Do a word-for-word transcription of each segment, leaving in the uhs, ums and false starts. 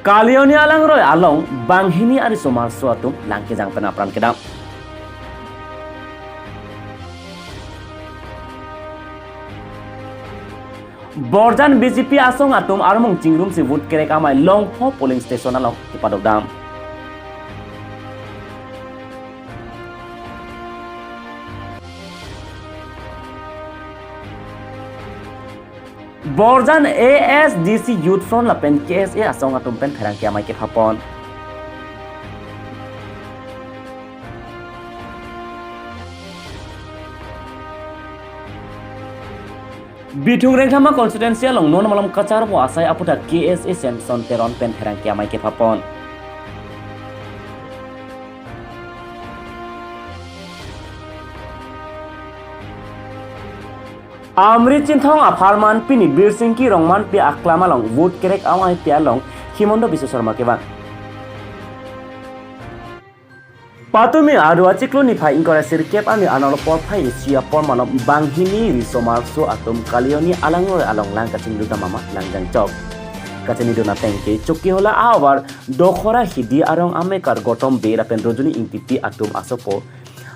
Kalioni alangroi along banghini ariso marso atum lang kejang pen apran kedam. Borjan B J P asong atum armung chingrumsi vote kerek amei Longpho polling station along kepadokdam. Borjan A S D C Youth Front lapen K S A asong atum pen pherangke amei kephapon. Bithung Rengthama constituency along non malom kacharbo asai aputhak K S A Samson Teron pen pherangke amei kephapon. Amri Chinthong apharman pini Birsingki Rongmanpi aklam along vote kerek ameipi along Himanta Biswa Sarma kevang. Patumi adu achiklo niphai ingkoi ra sirkep arni Arnam porphai isi apor malom banghini riso marso atum Kalioni alangroi along lang kachingludam amat lang jangchok. Kachinidun ateng ke Chokihola ahavar Dokhora Hidi arong amekar Gotom Bey lapen Rojoni Ingtipi atum asopo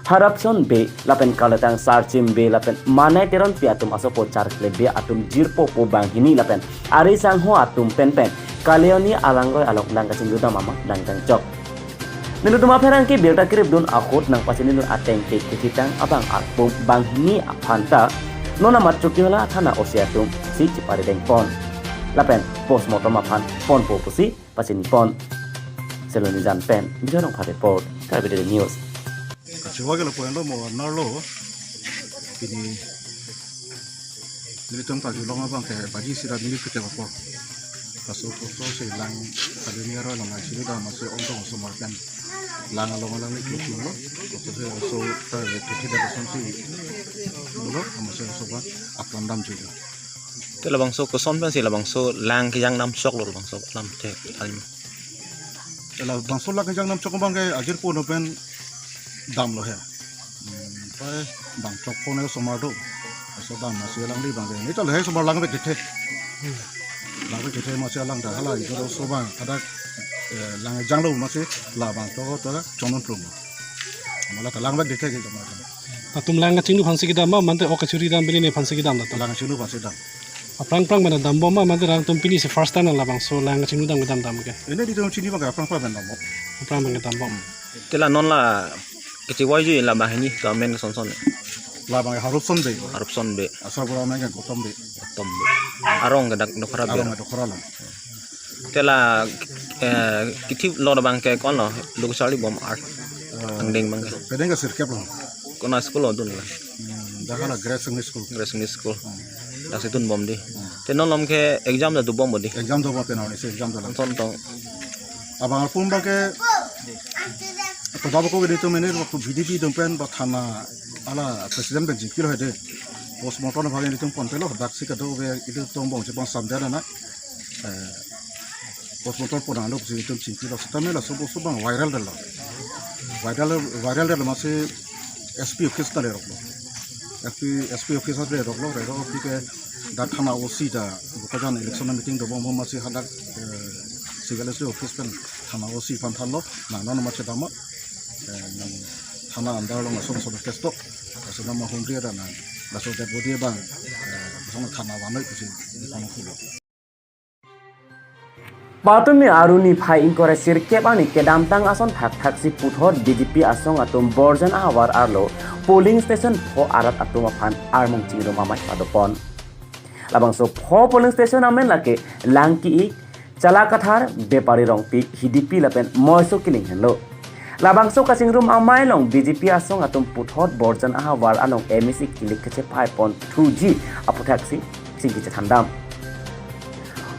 Harapson Bey lapen Kaletang Sarchim Bey lapen Manai Teronpi atum asopo Charkle Bey atum jirpo po banghini lapen ari sangho atum penpen Kalioni alangroi along lang kachingludam amat lang jangchok. Nelitum apherangke birta keripdun ahut nangpachinidun ateng ke kethitang abang arpum banghini aphanta non amat Chokihola thana O C atumsi chiparidengpon lapen postmortem aphan ponpo pusi pachinipon. Selonijan pen Bijoy Rongphar report, Karbi Daily News. Kachiwa ke lapu-an lo mo narlo. Pini nelitum karjulong abang ke baji sira neli kete apor. Kaso koso si lang Kalioni aroi along lang sini dah masih ongkong osomar pen. Lang along lang ni kutu lo. Koso si oso ta kete dah koso si lo masih oso ba apran dam juga. Te labangso koson pensi labangso lang kejang namchok lo labangso alam te alim. Labangso lang kejang namchok abang ke ajirpo no pen damlo he. Hmm, pai bang chokpo ne osomar do. Oso dam masih alangli abang ke. Ni chale he osomar lang bek kethe. Lang bek kethe masih alang dah hala ijo oso abang kada, eh, lang kejang lo masih labang chok to chongnonplung. Mala ta lang bek kethe ke osomar. Latum lang kachinglu aphansi kedam ma, mante ok kachuri dam pini ne aphansi kedam latum. Lang kachinglu aphansi dam. Aphrang phrang pen dambom ma, mante rang atum pinisi first time labangso lang kachingludam kedam dam ke. Ini di tum chini abang ke aphrang phrang pen dambom. Aphrang pen kedambom. Te la non la kachiwai ju la banghini to amen ke son son. Labang Harupson Bey. Harupson Bey. Asar bura amen ke Gotom Bey. Gotom Bey. Arong ke dak Dokhora Bey. Arong ke Dokhora la. Te la, eh, kithi lo abang ke konlo, lo kacharlibom ar. Eh, angdeng abang ke. Pedeng ke sirkep lo. Kona school lo dun la. Hmm, dak hala Grace English School. Grace English School. Hmm. Daksi dunbom dei. Hmm. Te non malom ke exam ta dobom dei. Exam dobom pen non isi exam do la. Son tong. Abang arpum abang ke, pada bako ke di tum ini waktu B D P atum pen ba thana ala president pen jingkir hai dei. Postmortem abang ini tum pon pelo, daksi kedo ke itu tum bong chepon samdana na. Eh, postmortem pon alo si itum chingki lo, sitame laso bostu abang viral detlo. Viral, viral detlo masih S P office ta leroklo. S P, S P office ta leroklo, lerok ke dak thana O C ta, Bokajan election meeting dobom masih hadak, eh, civil S P office pen thana O C aphan thanlo, na non masih dama, eh, nang thana under along laso laso case to, laso nama hundred ada na, laso dead body abang, eh, laso thana vanoi pusi, ano pulo. Patumi adu niphai ingkoi ra sirkep arni kedamtang ason thakthak si puthot B J P asong atum Borjan ahavar arlo polling station pho arat atum aphan armung chingrum amei padopon. Labangso pho polling station amen lake Langki-ik, Chalakathar, Bepari Rongpi, Hidipi lapen Moiso Killing henlo. Labangso kachingrum amei along B J P asong atum puthot Borjan ahavar along M A C kilik kechepai pon thuji aputhaksi chingki chethandam.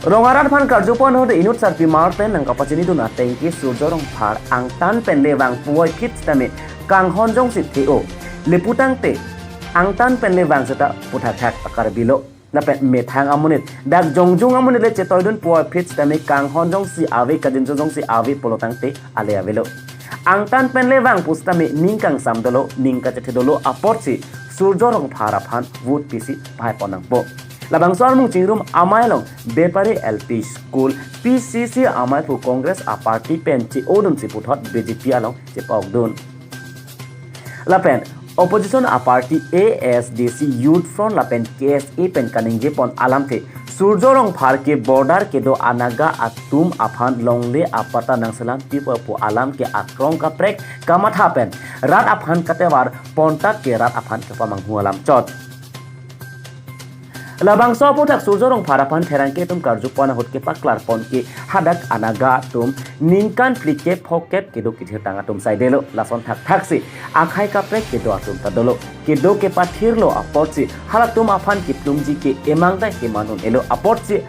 Rong arat aphan karjupon ahut inut sarpimar pen nangkapachinidun ateng ke Surjo Rongphar angtan pen le vang puvoiphit sitame kanghon jongsi the-o. Leputangte angtan pen le vang seta puthakthak akarbilo. Lapen methang amonit, dak jongjung amonit le chetoidun puvoiphit sitame kanghon jongsi ave, kajinso jongsi ave pulotangte ale avelo. Angtan pen le vang pusitame ning kangsam dolo, ning kachethe dolo apotsi Surjo Rongphar aphan vote pisi pahai pon nangpo. Labangso armung chingrum amei along Bepari L P School P C C amei aphu Congress a party pen che-odun si puthot B J P along chepaokdun. Lapen opposition a party A S D C Youth Front lapen K S A pen kaningjepon alamthe Surjo Rongphar ke border kedo a Naga atum aphan longle a patta nangselam pipo pu alam ke akrong kaprek kamatha pen rat aphan katevar pontak ke rat aphan kepamanghu alam chot. Labangso aphuthak Surjo Rongphar aphan pherangke atum karjupon ahut kepaklarpon ke hadak a Naga atum ningkan phlikep phokep kedo kethirtang atum saidelo, lason thakthaksi akhei kaprek kedo atum ta dolo. Kedo kepathirlo apotsi halatum aphan kiplungji ke emang ta keman un-elo apotsi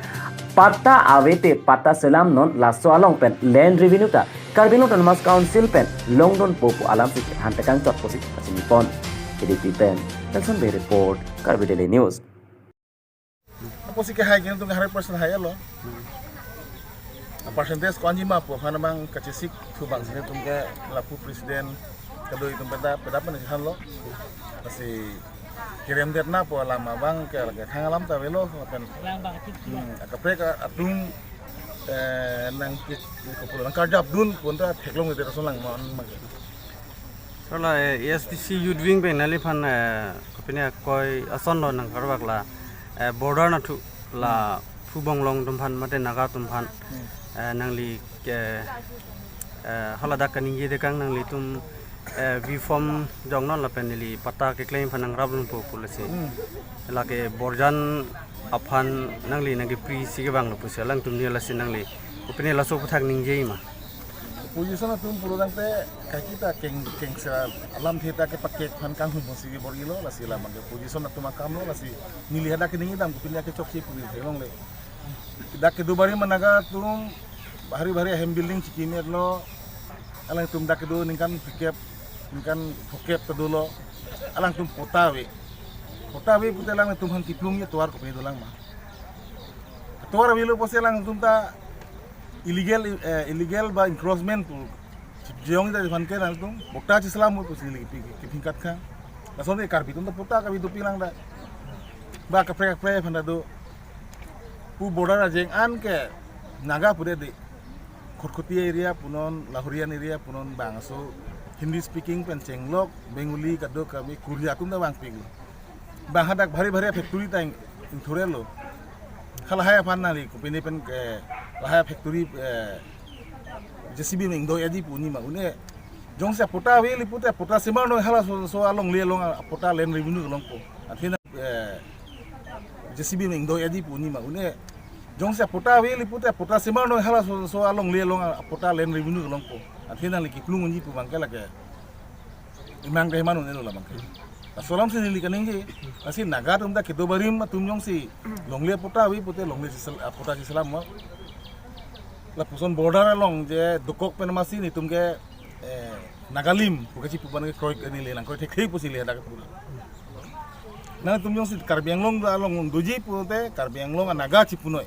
patta avete patta selamnon, laso along pen land revenue ta Karbi Anglong Autonomous Council pen longdunpo pu alamsi kethan tekang chot pusi kachinipon. K D P pen Nelson Bey report, Karbi Daily News. Apo si ke hai ke tum hundred percent hai lo. A percentage ko-anji ma pu aphan abang kachesik thu abang si netum ke lapu president kedo itum peda peda pen han lo. Lasi kerem det na pu alam abang ke lake thang alam ta avelo pen. Abang bang tik. Hmm, akaprek atum, eh, nangpik, kopulo nangkarjapdun pun ta theklong det ason lang mon mang. Sir, la, eh, A S D C Youth Wing pen nangliphan, eh, kopine akoi asonlo nangkarvak la, eh, border anatthu la Phubonglong atum aphan mate Naga atum aphan, Hmm. eh, nangli ke, eh, haladak kaningje tekang nanglitum, eh, V form jongnon lapen neli patta keklem aphan nangrapdunpo pu lasi. Hmm. Lake Borjan aphan nangli nangkepri si kevanglo pusi alangtum ni lasi nangli kopine laso aphuthak ningje ma? Opposition atum pulotangte kaike ta keng, kengsa alamthe ta kepakek aphan kanghum aphansi kebor-ilo, lasi la abang ke opposition atum akam lo, lasi neli hadak kening idam kopine kechoksi pu neli theklongle. Dak kedo barim a Naga atum bahari bahari ahem building chikimit lo, alangtum dak kedo ningkan phlikep, ningkan phokep ta dolo, alangtum patta ave. Patta ave pute alangtum aphan kiplungji atovar kopine dolang ma? Atovar avelo pusi alangtum ta illegal, eh, illegal ba encroachment pu chipjong ita aphan ke nangtum patta chiselam pusi neli kipi, kipingkat kha. Lason ke Karbi atum ta patta kabi dopi lang da. Ba kaprek kaprek aphan ta do. Pu border ajeng an ke Naga pudet di. Khatkhati area punon, Lahorian area punon, bangso Hindi speaking pen chenglok, Bengali kadokave, Korea atum ta vangpiklo. Bang hadak bhari bhari factory ta ing, ingthurelo. Halahai aphan nangli kopine pen ke lahai factory, eh, J C B pen ingdoi aji pu neli ma, une jongsi patta aveli pute patta semarnoi, halaso, so alongle along patta land revenue along ko. Athe na, eh, J C B pen ingdoi aji pu neli ma, une jongsi patta aveli pute patta semarnoi, halaso, so alongle along patta land revenue along ko. Athe nangli kiplung unji pu abang ke lake emang keman un-elo la abang ke. Laso alamsi neli kaningje, lasi Naga atum ta kedo barim atum jongsi longle patta ave pute longle chisel, ah, patta chiselam ma. Lapuson border along je dokok pen masi netum ke, eh, Nagalim pu kachipu abang ke kroi, neli nangkroi thekthe pusi neli hadak pu. Nangtum jongsi Karbi Anglong along doji pute Karbi Anglong a Naga chipunoi.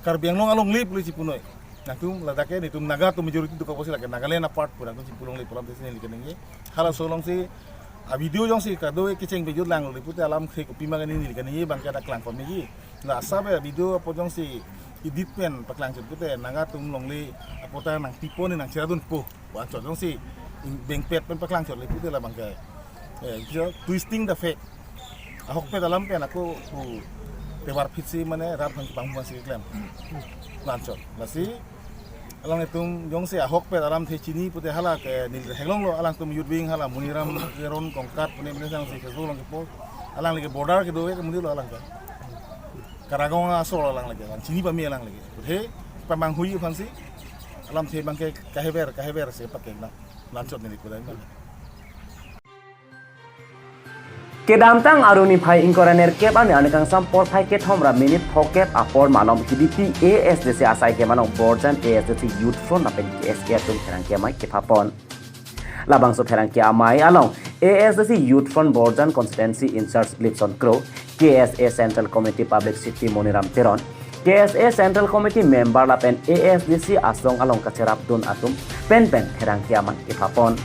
Karbi Anglong alongle pu le chipunoi. Nangtum ladak ke netum Naga atum majority dokok pusi lake Nagaland apart pu nangtum chipulongle pu alamthe si neli kaningje. Halaso alongsi a video jongsi kado kecheng video langlo pute alamthe kopima kani neli kaningje abang ke dak klangpon neli. La asap a video apo jongsi edit pen paklang chot pute Naga atum longle a patta nangpipo ne nangcheradunpo. Pu anchot jongsi bengpet pen paklang chot le pute la abang ke, eh, jo twisting the fact. Ahokpet alam pen ako pu tevar phitsi mane rat aphan kepanghu aphansi keklem. La anchot. Lasi alangtum jongsi ahokpet alamthe chini pute hala ke neli theklonglo, alangtum Youth Wing hala Moniram Teron Kongkat pune pune jongsi Facebook along kepo. Alangli ke border kedo ke muni lo alang ke. Karagong asor alang lake, alang chini pame alang lake. He, pamanghui aphansi alamthe abang ke kaheber, kaheber si pakeng nang. La anchot neli kudai ma. Kedamtang arni phai ingkoi ra nerkep arni, arni kangsam porphai kethom ra minute phokep apor malom K D P A S D C asai ke malom Borjan A S D C Youth Front lapen K S A atum pherangke amei kephapon. Labangso pherangke amei along A S D C Youth Front Borjan Constituency in-charge Lipson Kro, K S A Central Committee Public Secretary Moniram Teron, K S A Central Committee member lapen A S D C asong along kacherapdun atum penpen pherangke amei kephapon.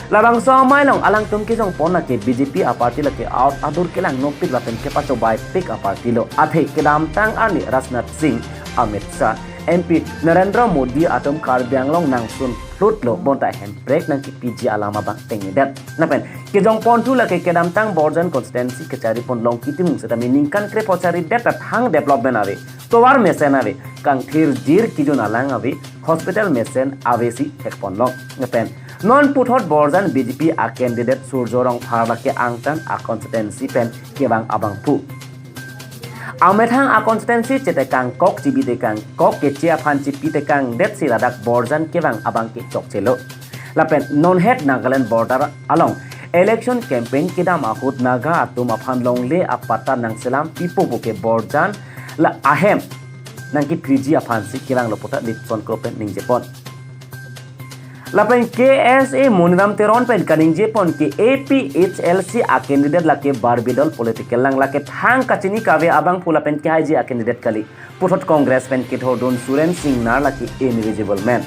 Labangso amei along alangtum kejongpon lake B J P a-party lake a-ot adur kelangnopik lapen kepachobei pik a-party lo. Athe kedamtang arni Rajnath Singh, Amit Shah, M P Narendra Modi atum Karbi Anglong nangsun phlut lo bonta hemprek nangkepiji alam abang tengnedet. Lapen kejongpon thu lake kedamtang Borjan constituency kacharipon Longki Timung setame ningkan krepho charidet ta thang development ave, tovar mesen ave, kangthir jir kejun alang ave, hospital mesen ave si thekponlong. Lapen non puthot Borjan B J P a-candidate Surjya Rongphar lake angtan a-constituency pen kevang abangphu. Amethang a-constituency chetekangkok chibi tekangkok keche aphan chipi tekangdet si ladak Borjan kevang abang ke chokchelo. Lapen nonhet Nagaland border along election campaign kedam ahut Naga atum aphan longle apatta nangselam pipo puke Borjan la ahem nangkepiji aphan si kevanglo puta Dipson Kro pen ningjepon. Lapen K S A Moniram Teron pen kaningjepon ke A P H L C a-candidate lake Barbidol political lang, lake thang kachini kave abangphu lapen kehaiji a-candidate kali. Puthot Congress pen kethordun Suren Singnar lake invisible man.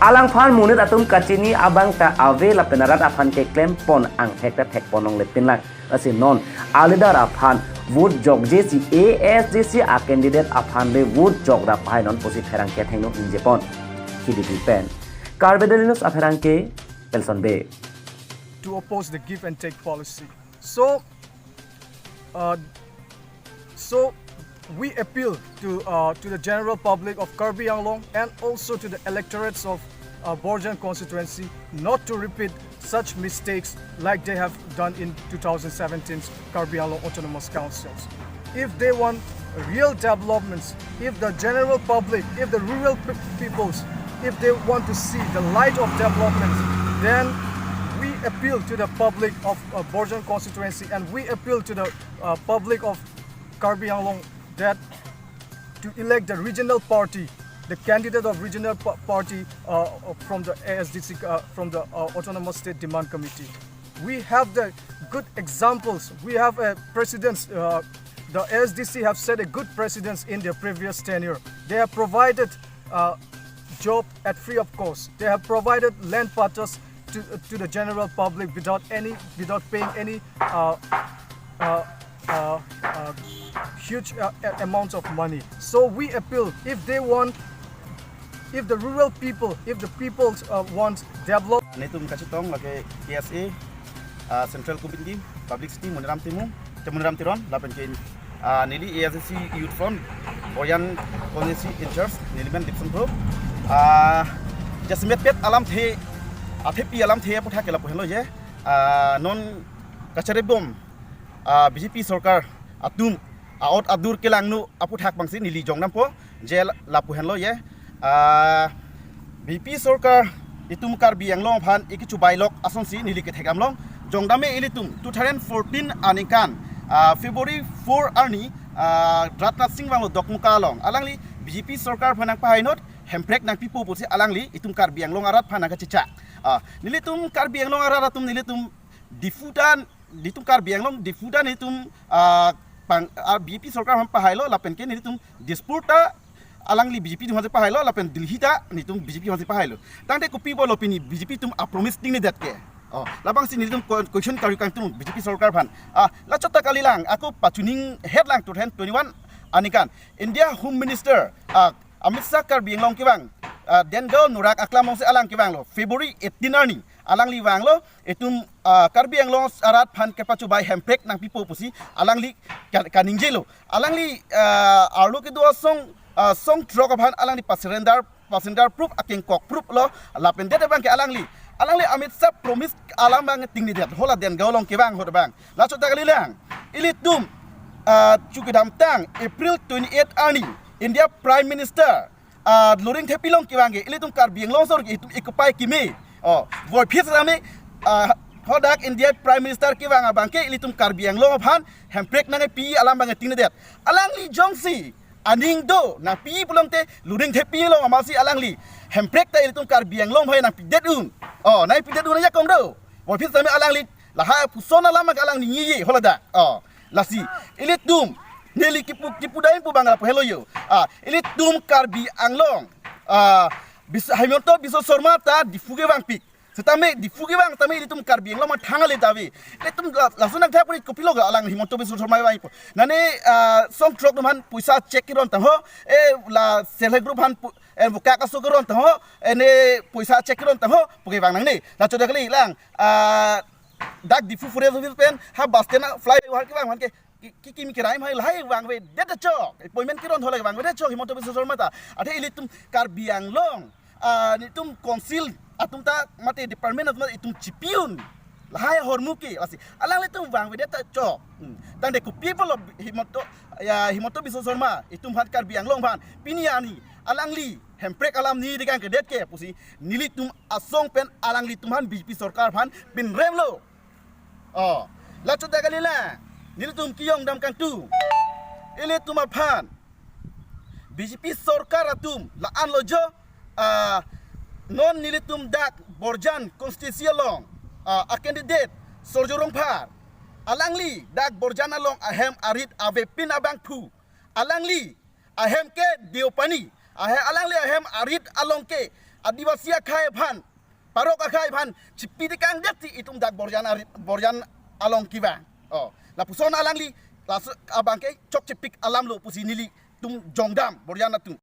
Alangphan monit atum kachini abang ta ave lapen arat aphan keklempon anghek ta thekponlongle pinlang. Lasi non a-leader aphan vote jokje si A S D C a-candidate aphan le vote jok ra pahai non pusi pherangke athengno ningjepon. K D P pen Karbi Daily News apherangke Pelson Bey. To oppose the give and take policy. So, uh, so we appeal to uh, to the general public of Karbi Anglong and also to the electorates of uh, Borjan constituency not to repeat such mistakes like they have done in two thousand seventeen Karbi Anglong Autonomous Councils. If they want real developments, if the general public, if the rural pe- peoples, if they want to see the light of developments, then we appeal to the public of uh, Borjan constituency and we appeal to the uh, public of Karbi Anglong that to elect the regional party, the candidate of regional pa- party uh, from the A S D C, uh, from the uh, Autonomous State Demand Committee. We have the good examples. We have a president. Uh, the A S D C have set a good precedence in their previous tenure. They have provided uh, job at free of cost. They have provided land pattas to, to the general public without any without paying any uh, uh, uh, uh, huge uh, a- amounts of money. So we appeal if they want if the rural people, if the people uh, want develop Netum kachetong lake K S A, uh, Central Committee, Publicity, Moniram Timung, Moniram Teron, lapen ke uh, neli A S D C Youth Front, Borjan Constituency in charge, neli men Dipson Kro. Uh, jasemet pet alamthe, athepi alamthe aphuthak ke lapu henlo je, uh, non kacharibom uh, B J P sorkar atum a-ot adur kelangno aphuthak bangsi neli jongdampo je lapu henlo je. Uh, B J P sorkar itum Karbi Anglong aphan iki chubai lok asonsi neli kethekdamlong. Jongdame ilitum two thousand fourteen aningkan uh, February four arni uh, Rajnath Singh vanglo Dokmoka along. Alangli B J P sorkar aphan nangpahainot hemprek nangpipo pusi alangli itum Karbi Anglong arat aphan nangkachechak. Uh, nelitum Karbi Anglong arat atum nelitum Diphu ta nelitum Karbi Anglong Diphu ta nelitum uh, pang, uh, B J P sorkar aphan pahailo lapen ke nelitum Dispur ta alangli B J P atum aphan pahailo lapen Delhi ta nelitum B J P aphan pahailo. Tangte kopi bolo pini B J P atum a-promise tingnedet ke. Oh, labangsi nelitum ko- question kari kangtung B J P sorkar aphan. Ah, lachot ta kalilang, ako pachuning headlang two thousand twenty-one aningkan India Home Minister ah, Amit Shah Karbi Anglong kevang ah, Dengaon Norak Aklam alongsi alang kevanglo February eighteen arni. Alangli vanglo itum ah, Karbi Anglong arat aphan kepachubai hemprek nangpipo pusi alangli ka- kaningjelo. Alangli ah, arlo kedo asong ah, song throk aphan alangli pasurrender pasurrender proof akengkok proof lo lapen det abang ke alangli. Alangli Amit Shah promise alam abang tingnedet hala Dengaon along kevang hot abang. Lachot ta kalilang. Ilitum ah, chu kedamtang April twenty-eight arni India Prime Minister ah, Loring Thepi along kevang ke ilitum Karbi Anglong asor ke itum ikopai keme. Oh, voiphit sami ah, hadak India Prime Minister kevang abang ke ilitum Karbi Anglong aphan hemprek nangpi alam abang tingnedet. Alangli jongsi aning do nangpi pulote Loring Thepi along amatsi alangli hemprek ta ilitum Karbi Anglong aphan nangpidet un. Oh, nangpidet un ajakong do. Voiphit sami alangli lahai puson alam abang alangli ngiye haladak. Oh, lasi ilitum neli kipu kipu dai pu bang lapu helo yo. Ah, ilitum Karbi Anglong. Ah, bis Himanta Biswa Sarma ta Diphu kevangpik. Setame Diphu kevang, setame ilitum Karbi Anglong ma thang ale ta ave. Ilitum la-, laso nangthak puri kopilo ga alang Himanta Biswa Sarma vangpo. Nane, ah, song throk atum aphan poisa cheque keron tangho, eh, la self help group aphan pu-, eh, vokak aso keron tangho, eh, ne poisa cheque keron tangho, pu kevang nangne. Lachot ta kali lang, ah, dak Diphu Forest Office pen, ha bus stand a flyover kevang aphan ke, ki, ki, kimi kirai mai lahai vangvedet chok. Appointment keron tho lahai vangvedet chok, Himanta Biswa Sarma ta. Athe ilitum Karbi Anglong, ah, nelitum council atum ta mate department atum ta itum chipiun. Lahai ahormu ke, lasi. Alanglitum vangvedet chok. Hmm. Tangte kopi pulo Himanta, ya, Himanta Biswa Sarma, itum aphan Karbi Anglong aphan. Pini arni, alangli, Hemprek alam ni degang kedet ke, pusi. Nelitum asong pen alanglitum aphan B J P sorkar aphan pinremlo. Oh, lachot ta kali la, nelitum kejongdam kangtung. Ilitum aphan, B J P sorkar atum, la-anlo jo, ah, non nelitum dak Borjan constituency along, ah, a candidate, Surjya Rongphar. Alangli, dak Borjan along ahem arit avepin abangphu. Alangli, ahem ke Deopani. Ahe-, alangli ahem arit along ke Adivasi akhei aphan, parok akhei aphan, chipi tekang det si itum dak Borjan arit, Borjan along kevang. Oh, lapuson alangli, laso abang ke chokche pik alamlo pusi nelitum jongdam, Borjan atum.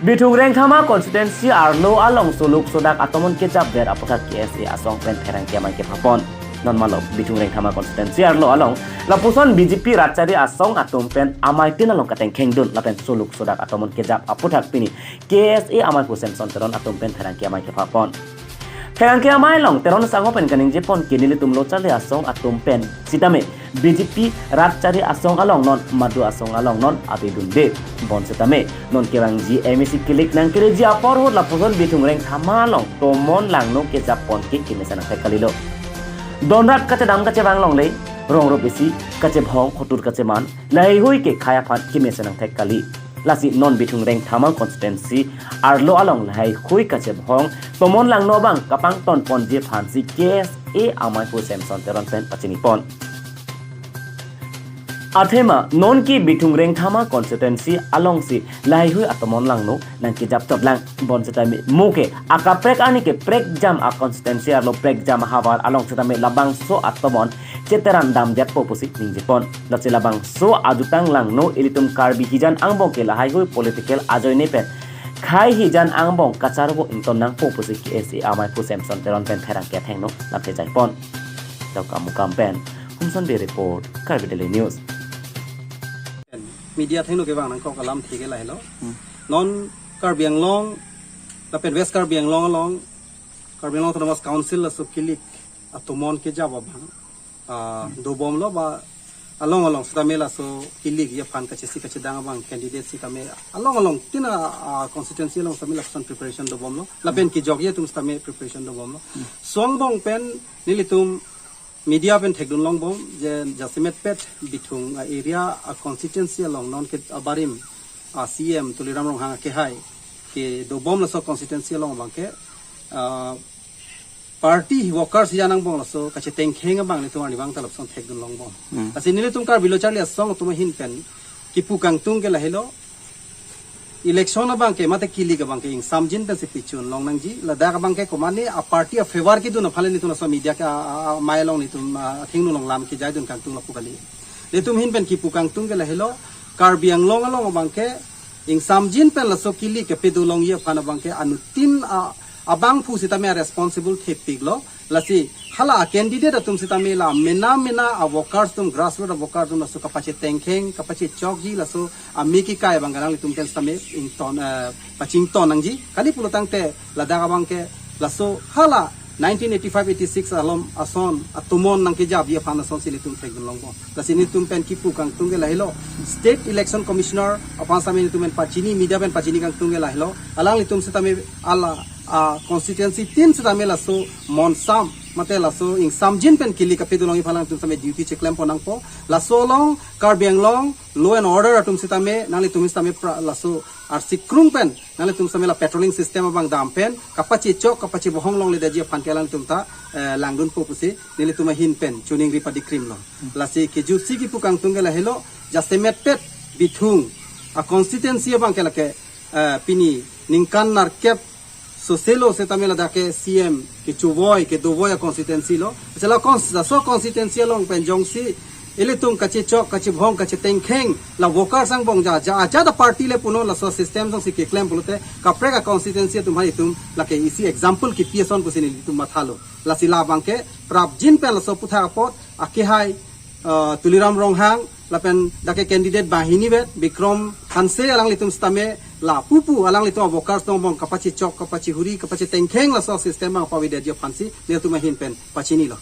Bithung Rengthama constituency arlo along suluk sudak atomon kejapver aputhak K S A asong pen pherangke amei kephapon. Non malom, Bithung Rengthama constituency arlo along, lapuson B J P ratchari asong atum pen amei tin along katengkhengdun lapen suluk sudak atomon kejap aputhak pini K S A amei pu Semson Teron atum pen pherangke amei kephapon. Pherangke amei along Teron Sangho pen kaningjepon ke nelitum lo charli asong atum pen sitame B J P ratchari asong along non, madu asong along non, ave dunde. Bonsitame, non kevangji M A C kilik nangkereji apor ahut lapuson Bithung Rengthama along tomon langno kejapon ke kemesen angthek kalilo. Donrat kachedam kachevang longle, rongrup isi, kachebhong, khotur kacheman, laheihui ke khei aphan kemesen angthek kali. Lasi non Bithung Rengthama constituency arlo along laheihui kachebhong tomon langno abang kapangtonponji aphansi K S A amei pu Semson Teron pen pachinipon. Athema non ke Bithung Rengthama constituency alongsi laheihui atomon langno nangkejap chotlang. Bonsitame mo ke akaprek arni ke prekjam a constituency arlo prekjam ahavar along sitame labangso atomon cheteran damjatpo pusi ningjepon. Lasi labangso ajutang langno ilitum Karbi hijan angbong ke laheihui political ajoine pen khei hijan angbong kacharvo ington nangpo pusi K S A amei pu Semson Teron pen pherangke athengno lamthe jaipon. Dok Amukam pen Humson Bey report, Karbi Daily News. Media athengno kevang nangkok alamthe ke lahelo. Hmm. Non Karbi Anglong, lapen West Karbi Anglong along, Karbi Anglong Autonomous Council laso kilik atomon kejap abang, ah, dobomlo ba along along sitame laso kilikji aphan kachesi kachedang abang candidate sitame along along tin a, ah, constituency along sitame lapuson preparation dobomlo. Lapen kejokji atum sitame preparation dobomlo. Hmm. Song angbong pen nelitum media pen thekdun longbom je jasemet pet Bithung a area a constituency along non ke abarim a C M Tuliram Ronghang akehai kedobom laso constituency along abang ke, ah, party workers hijan angbong laso kachetengkheng abang nelitum arnivang ta lapuson thekdun longbom. Hmm. Lasi nelitum Karbi lo charli asong atum ahin pen kipu kangtung ke lahelo. Election abang ke mate kilik abang ke ingsamjin pensi pichun long nangji, ladak abang ke komane a party a favor kedun aphan le nelitum laso media ke a, a, a, amei along nelitum, a, athengno along lam kejaidun kangtung lapu kali. Nelitum ahin pen kipu kangtung ke lahelo, Karbi Anglong along abang ke ingsamjin pen laso kilik kepedo longji aphan abang ke anuttin a, abangphu sitame a responsible thepiklo. Lasi hala a candidate atum sitame la mena mena a workers atum, grassroots a workers atum laso kapachetengkheng, kapachechokji laso amei kekai abang ke alanglitum pen sitame ington, eh, pachington nangji. Kali pulo tangte ladak abang ke laso hala nineteen eighty-five eighty-six alom ason atomon nangkejapji aphan asonsi nelitum thekdun longbom. Lasi nelitum pen kipu kangtung ke lahelo. State Election Commissioner aphan sitame nelitum pen pachini, media pen pachini kangtung ke lahelo. Alanglitum sitame hala a constituency tin sitame laso monsam mate laso ingsamjin pen kilik kepedo longji aphan alanglitum sitame duty cheklempon nangpo. Laso along Karbi Anglong law and order atum sitame nanglitum sitame pra-, laso arsikrung pen nanglitum sitame la patrolling system abang dam pen kapachechok kapachebohong longledetji aphan ke alanglitum ta, eh, langdunpo pusi nelitum ahin pen choningri padikrimlo. Lasi kejutsi kipu kangtung ke lahelo, jasemet pet Bithung a constituency abang ke lake, eh, pini ningkan nerkep So selo setame ladak ke C M kechuvoi kedovoi a constituency lo. Sela cons laso constituency along pen jongsi ilitum kachechok, kachebhong, kachetengkheng la workers angbong ja ja aja da party le punon, laso system jongsi keklem pulote kaprek a constituency atum hai itum lake isi example kipi ason pusi nelitum mathalo. Lasi labang ke prapjin pen laso aputhak apot akehai, uh, Tuliram Ronghang lapen dak ke candidate banghini vet Bikram Hanse alanglitum setame lapu pu alanglitum a workers angbong kapachechok, kapachehuri, kapachetengkheng laso system abang pavedetji aphansi nelitum ahin pen pachinilo.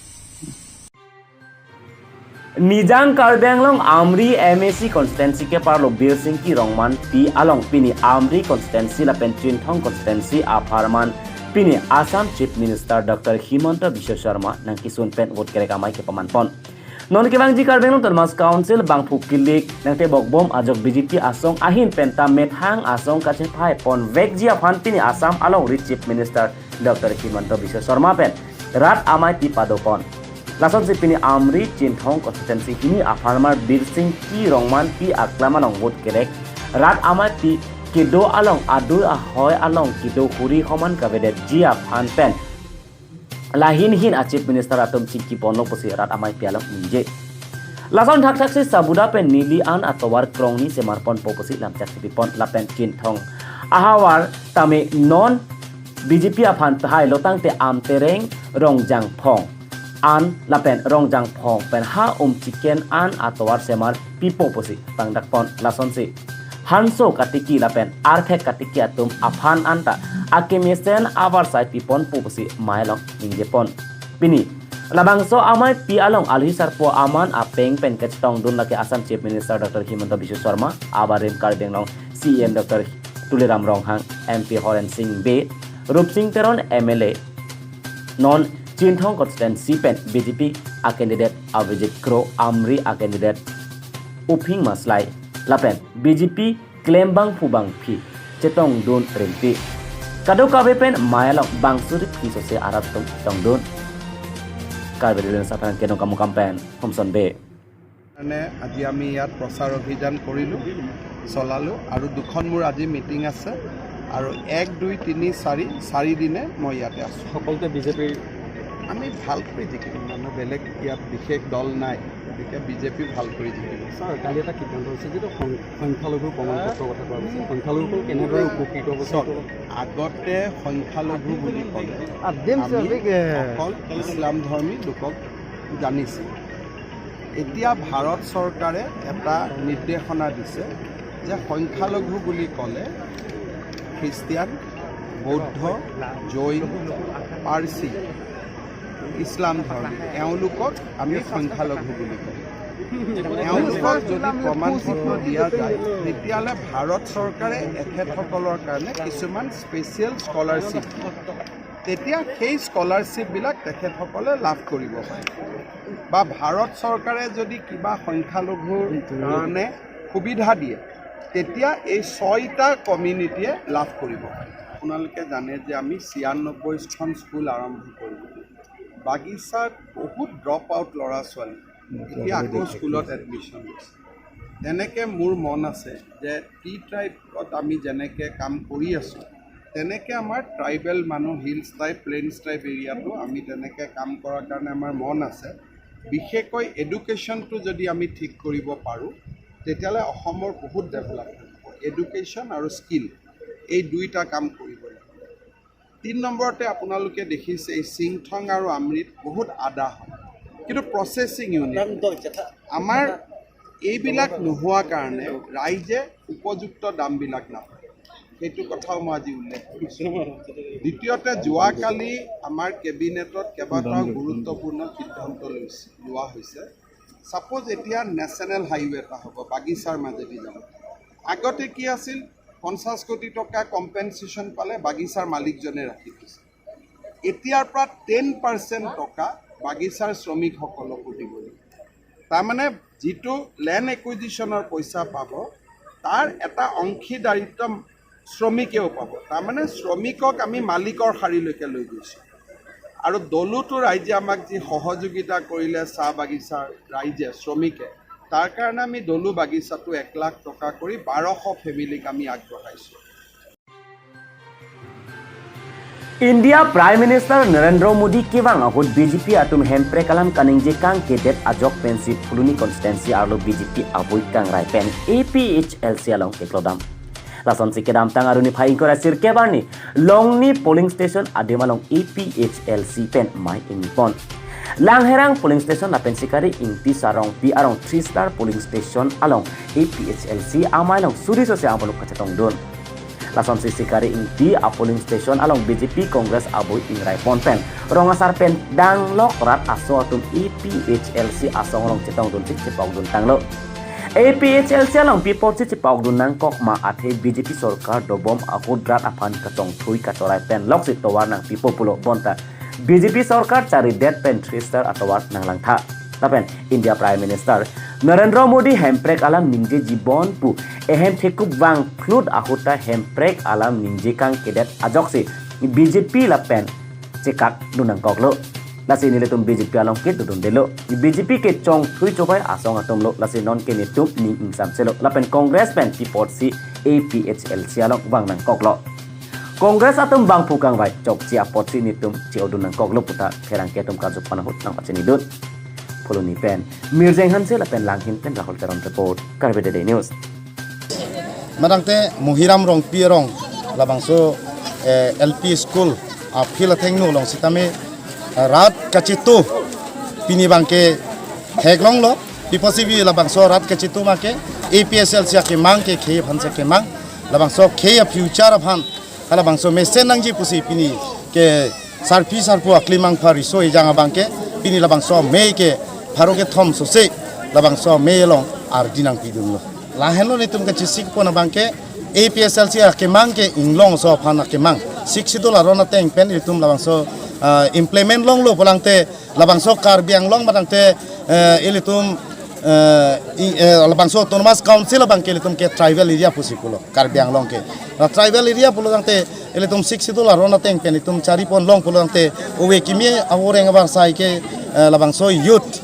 Nijang Karbi Anglong Amri M A C constituency keparlo Birsingki Rongmanpi along pini Amri constituency lapen Chinthong constituency apharman pini Assam Chief Minister Doctor Himanta Biswa Sarma nangkesun pen vote kerek amei kepaman pon. Non kevangji Karbi Anglong Autonomous Council bangphu kilik nangtebok bom ajok B J P asong ahin pen ta methang asong kachephai pon vekji aphan pini Assam alongri Chief Minister Doctor Himanta Biswa Sarma pen rat amei pi pado pon. Lasonsi pini Amri Chinthong constituency hini apharman Birsingki Rongmanpi aklam along vote kerek rat amei pi kedo along adui ahoi along kedo huri homan kavedetji aphan pen lahin hin a Chief Minister atum chingki ponlo pusi rat amei pi along ningje. Lason thakthak si Sabuda pen neli an atovar krongni semar ponpo pusi lamchak si pipon lapen Chinthong ahavar tame non B J P aphan tahai lotangte Amtereng Rongjangphong an lapen Rongjangphong pen ha um chicken an atovar semar pipo pusi tangdak pon. Lasonsi hanso katiki lapen arthek katiki atum aphan anta akemesen avarsai piponpo pusi mei along ningje pon. Pini labangso amei pi along alhi sarpo aman apeng pen kachetongdun lake Assam Chief Minister Doctor Himanta Biswa Sarma, abarim Karbi Anglong C M Doctor Tuliram Ronghang, M P Horen Sing Bey, Rupsing Teron M L A, non Chinthong constituency pen B J P a candidate Avijit Kro, Amri a candidate Uphing Maslai lapen B J P klembang phubang phi chetongdun ringti. Kadokave pen mei along bang suri phi sose arat atum tongdun. Karbi Anglong Satang Kenong Kamukam pen Homson Bey. মানে আজি আমি ইয়াত প্ৰচাৰ অভিযান কৰিলোঁ, চলালোঁ আৰু দুখন মোৰ আজি মিটিং আছে আৰু এক, দুই, তিনি, চাৰি, চাৰি দিনে মই ইয়াতে আছোঁ। সকলোতে বিজেপিৰ আমি ভালকৈ জিকিম, মানুহ বেলেগ ইয়াত বিশেষ দল নাই, গতিকে বিজেপি ভালকৈ জিকিব। ছাৰ, কালি এটা সিদ্ধান্ত হৈছে যিটো সং-, সংখ্যালঘুৰ প্ৰমাণ পত্ৰৰ কথা কোৱা হৈছে, সংখ্যালঘুসকল কেনেদৰে উপকৃত হ'ব? চাওক, আগতে সংখ্যালঘু বুলি ক'লে আমি অকল ইছলাম ধৰ্মী লোকক জানিছিলোঁ। এতিয়া ভাৰত চৰকাৰে এটা নিৰ্দেশনা দিছে যে সংখ্যালঘু বুলি ক'লে খ্ৰীষ্টিয়ান, বৌদ্ধ, জৈন, পাৰ্চী, ইছলাম ধৰ্মী, এওঁলোকক আমি সংখ্যালঘু বুলি কওঁ। এওঁলোকক যদি প্ৰমাণ পত্ৰ দিয়া যায়, তেতিয়াহ'লে ভাৰত চৰকাৰে এখেতসকলৰ কাৰণে কিছুমান স্পেচিয়েল স্কলাৰশ্বিপ দিয়ে। তেতিয়া সেই স্কলাৰশ্বিপবিলাক তেখেতসকলে লাভ কৰিব পাৰে বা ভাৰত চৰকাৰে যদি কিবা সংখ্যালঘুৰ কাৰণে সুবিধা দিয়ে, তেতিয়া এই ছয়টা কমিউনিটিয়ে লাভ কৰিব পাৰে। আপোনালোকে জানে যে আমি ছিয়ানব্বৈখন স্কুল আৰম্ভ কৰিলোঁ। বাগিচাত বহুত ড্ৰপ আউট ল'ৰা ছোৱালী এতিয়া আকৌ স্কুলত এডমিশ্যন লৈছে। তেনেকে মোৰ মন আছে যে টি ট্ৰাইবত আমি যেনেকে কাম কৰি আছোঁ, তেনেকে আমাৰ ট্ৰাইবেল মানুহ, হিলছ ট্ৰাইব, প্লেইনছ ট্ৰাইব এৰিয়াতো আমি তেনেকে কাম কৰাৰ কাৰণে আমাৰ মন আছে। বিশেষকৈ এডুকেশ্যনটো যদি আমি ঠিক কৰিব পাৰোঁ, তেতিয়াহ'লে অসমৰ বহুত ডেভেলপমেণ্ট হ'ব। এডুকেশ্যন আৰু স্কিল, এই দুইটা কাম কৰিব লাগিব। তিনি নম্বৰতে আপোনালোকে দেখিছে এই চিংথং আৰু আমৰিত বহুত আদা হয়, কিন্তু প্ৰচেছিং ইউনিট আমাৰ এইবিলাক নোহোৱা কাৰণে ৰাইজে উপযুক্ত দামবিলাক নাপায়, সেইটো কথাও মই আজি উল্লেখ কৰিছোঁ। দ্বিতীয়তে, যোৱাকালি আমাৰ কেবিনেটত কেইবাটাও গুৰুত্বপূৰ্ণ সিদ্ধান্ত লৈছে, লোৱা হৈছে। ছাপ'জ এতিয়া নেশ্যনেল হাইৱে এটা হ'ব, বাগিচাৰ মাজেদি যাব। আগতে কি আছিল, পঞ্চাছ কোটি টকা কম্পেনচেশ্যন পালে বাগিচাৰ মালিকজনে ৰাখি থৈছে। এতিয়াৰ পৰা টেন পাৰ্চেণ্ট টকা বাগিচাৰ শ্ৰমিকসকলকো দিব লাগিব। তাৰমানে যিটো লেণ্ড একুইজিশ্যনৰ পইচা পাব, তাৰ এটা অংশীদাৰিত্ব শ্ৰমিকেও পাব। তাৰমানে শ্ৰমিকক আমি মালিকৰ শাৰীলৈকে লৈ গৈছোঁ। আৰু দলোতো ৰাইজে আমাক যি সহযোগিতা কৰিলে, চাহ বাগিচাৰ ৰাইজে, শ্ৰমিকে, তাৰ কাৰণে আমি দলো বাগিচাটো এক লাখ টকা কৰি বাৰশ ফেমিলিক আমি আগবঢ়াইছোঁ। India Prime Minister Narendra Modi kevang ahut B J P atum Hemprek alam kaningje kangkedet ajok pensi Phuloni constituency arlo B J P abui kangrai pen A P H L C along keklodam. Lasonsi kedamtang arni phai ingkoi ra sirkep arni Longni polling station adim along A P H L C pen mei ingpon. Langherang polling station lapen Sikari Ingti Sarongpi arong three star polling station along A P H L C amei along suri sose amaluk kachetongdun. Lasonsi Sikari Ingti a polling station along B J P Congress abui ingrai pon pen rong asar pen danglok rat aso atum A P H L C asong along chetongdunsi chepokdun tanglo. A P H L C along pi apotsi chepokdun nangkok ma athe B J P sorkar dobom ahut rat aphan kachongthui kachorai pen loksi tovar nangpipo pulo bonta B J P sorkar charidet pen three star atovar nanglangtha. Lapen India Prime Minister Narendra Modi Hemprek alam ningjeji bon pu ehem thekup vangphlut ahut ta Hemprek alam ningje kangkedet ajoksi B J P lapen chekakdun nangkoklo. Lasi nelitum B J P along ke dodundelo. B J P ke chongthui chobai asong atumlo. Lasi non ke netum ning ingsamselo. Lapen Congress pen pi apotsi A P H L C along vang nangkoklo. Congress atum bangphu kangvai chokche apotsi netum che-odun nangkoklo puta pherangke atum karju panahut nangpachinidun. Phuloni pen Mirjeng Hanse lapen Langhin pen Rahul Teron report, Karbi Daily News. Madangte Mohiram Rongpi arong labangso, eh, L P school a field athengno along sitame, eh, rat kachitu pini abangke theklonglo. Pi apotsi pi labangso rat kachitu ma ke A P H L C akemang ke khei aphan si kemang. Labangso khei a future aphan halabangso mesen nangji pusi pini ke sarpi sarpo aklimang phariso ejang abangke pini labangso amei ke pharo kethom sose labangso amei along ardi nangpidunlo. Lahenlo netum kachesik pon abangke A P H L C akemang ke inglong aso aphan akemang. Sixth Schedule aron ateng pen itum labangso, ah, implement longlo pulangte labangso Karbi Anglong madangte, eh, ilitum, eh, i, eh, labangso Autonomous Council abangke ilitum ke tribal area pusi pulo Karbi Anglong ke. La tribal area pulo tangte ilitum Sixth Schedule aron ateng pen itum chari pon long pulo tangte ove kimi avoreng avarsai ke, eh, labangso youth,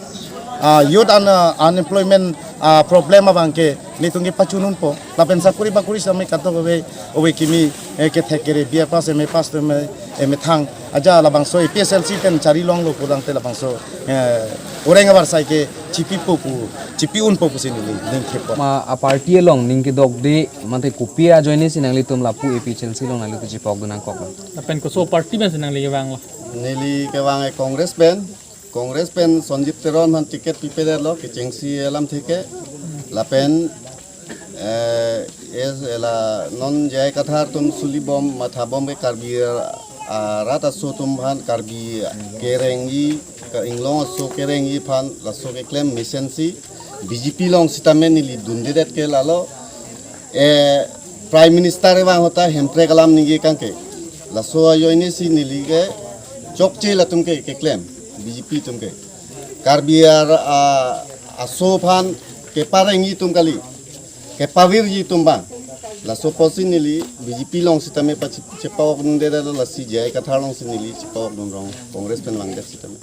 ah, youth un-, ah, unemployment, ah, problem abangke netum kepachununpo. Lapen sakori bakori sitame katok ove, ove kimi, eh, kethek kere B A pass, M A pass, M A, M A thang aja labangso A P H L C pen chari longlo pulangte labangso, eh, oreng avarsai ke chipipo pu, chipi-unpo pusi neli ning thepon. Ma a party along ning kedokde mate kopi ajoine si nanglitum lapu A P H L C along nanglitum chepokdun nangkoklo? Lapen koso party pensi nangli kevanglo? Neli kevang e Congress pen. Congress pen Sanjib Teron aphan ticket pipedetlo kechengsi alam theke. Lapen, eh, es ela non J I Kathar atum sulibom mathabom ke Karbi, ah, rat aso atum aphan Karbi kerengji, ka inglong aso kerengji aphan laso keklem mesensi B J P along sitame neli dundedet ke lalo. Eh, Prime Minister kevang ahut ta Hemprek alam ningje kangke. Laso ajoine si neli ke chokche latum ke keklem B J P atum ke. Karbi ar-, a, aso aphan keparengji atum kali. Kepavirji atum abang. Laso apotsi neli B J P along sitame pachepokdunde lasi J I Kathar alongsi neli chepokdun rong Congress pen vangdet sitame.